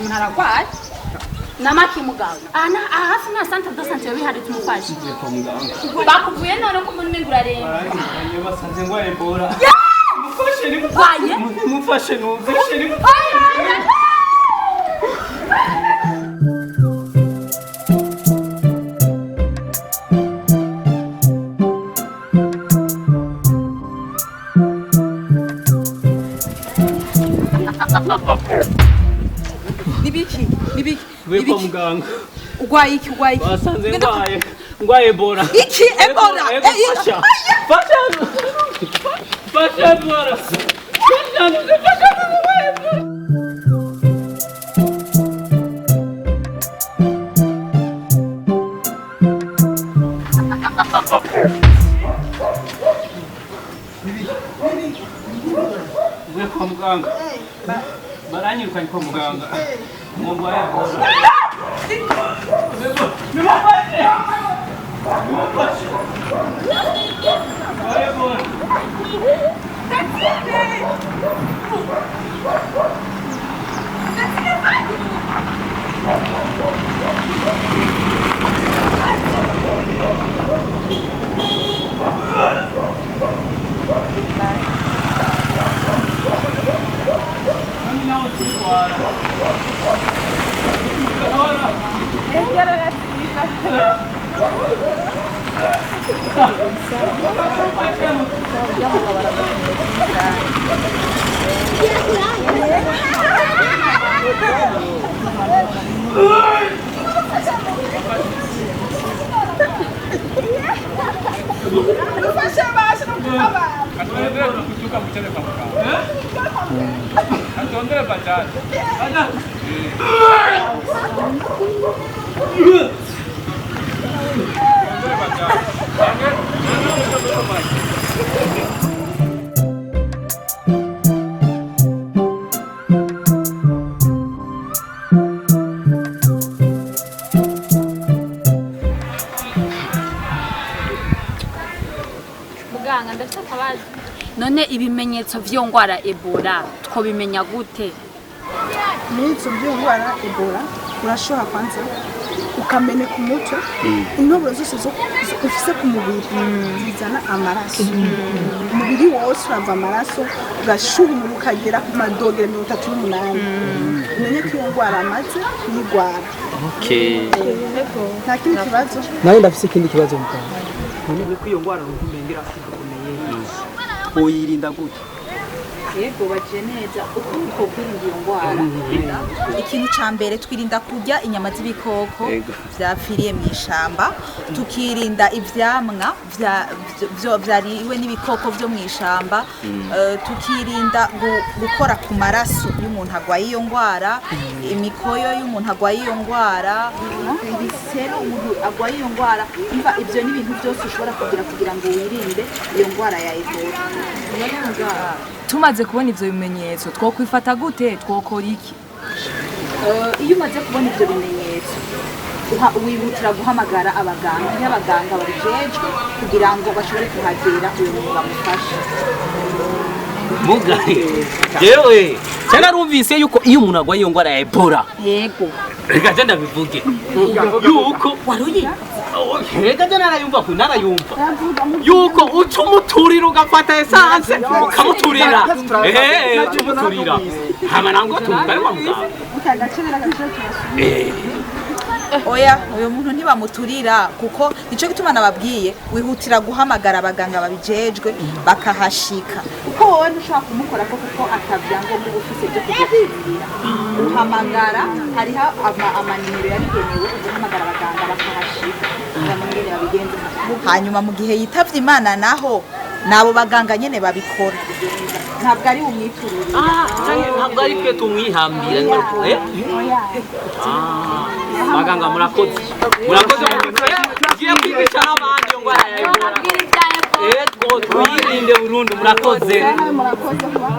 Umuntu aragwaye namaki muganga aha aha hafi nta centre de santé bihari tumufashe. Bakuvuye none ko umuntu umenga uraremba? Baranyirukanye, basanze ngwaye Ebola. Mufashe, Waye? nimufashe, numvishe. Nibiki? Nibiki? Mvuye kwa muganga. Ugwaye iki? Ugwaye iki? Basanze ngwaye Ebola. Iki? Ebola? Ego, fasha. Fasha. Fasha Ebola. Fasha, fasha, ngwaye Ebola. Mvuye kwa muganga. Baranyirukanye kwa muganga. Ngo ngwaye Ebola. Nimufashe. Nimufashe. Ngwaye Ebola. Kandi nawe turwara. Kutuka mchele kwa muganga. Atondere bajaji. Atondere bajaji. Muganga, ndafite akabazo. None ibimenyetso vy'iyo ngwara Ebola twobimenya gute? Ibimenyetso by'iyo ndwara Ebola, urashobora kwanza ukameneka umutwe, intoboro zose ufise ku mubiri zizana amaraso, umubiri wose urava amaraso, ugashuha umubiri ukagera ku ma degrés 38, umenye ko iyo ndwara amaze kuyigwara. Nta kindi kibazo? Nawe ndafise ikindi kibazo, muganga. None ko iyo ngwara numva umengera irakomeye, woyirinda gute? Yego, bagiye neza. Ukuntu twokwirinda iyo ndwara, ikintu ca mbere twirinda kurya inyama z'ibikoko vyapfiriye mu ishamba, tukirinda ivyamwa vyariwe n'ibikoko vyo mu ishamba, tukirinda gukora ku maraso y'umuntu agwaye iyo ndwara, imikoyo y'umuntu agwaye iyo ndwara, ibisero umuntu agwaye iyo ndwara. Umva, ivyo ni ibintu byose ushobora kugira kugira ngo wirinde iyo ndwara ya Ebola. Tumaze kubona ivyo bimenyetso, twokwifata gute? Twokora iki? Iyo umaze kubona ivyo bimenyetso, wihutira guhamagara abaganga, iyo abaganga babijejwe, kugira ngo bashobore kuhagera, uyu muntu bamufashe. Muga jewe cyane narumvise yuko iyo umuntu agwaye iyo ngwara ya Ebola, reka je ndabivuge yuko Waruyi? Reka je narayumva ku narayumva yuko uca umuturira, ugafata essence ukamuturira, uca umuturira, hama nangwa tumutware kwa muganga. Agaciro agaciro turasubira. Oya, uyu muntu ntibamuturira, kuko nico gituma nababwiye wihutira guhamagara abaganga babijejwe bakahashika, kuko wowe ntushobora kumukorako kuko atavyangombwa uba ufise byo kugukingira. Uhamagara, hariho amanimero yabigenewe, uguhamagara abaganga bakahashika bamwe babigenza. Hanyuma mu gihe yitavye Imana naho, nabo baganga nyene babikora, ntabwo ari umwiturire. Ah, canke ntabwo ari twe tumwihambira? Ah, baganga murakoze, murakoze. Tugiye kwigisha n'abandi iyo ngwara ya Ebola. Babwira ibya Ebola. Ego, twirinde burundu. Murakoze. Murakoze kuba.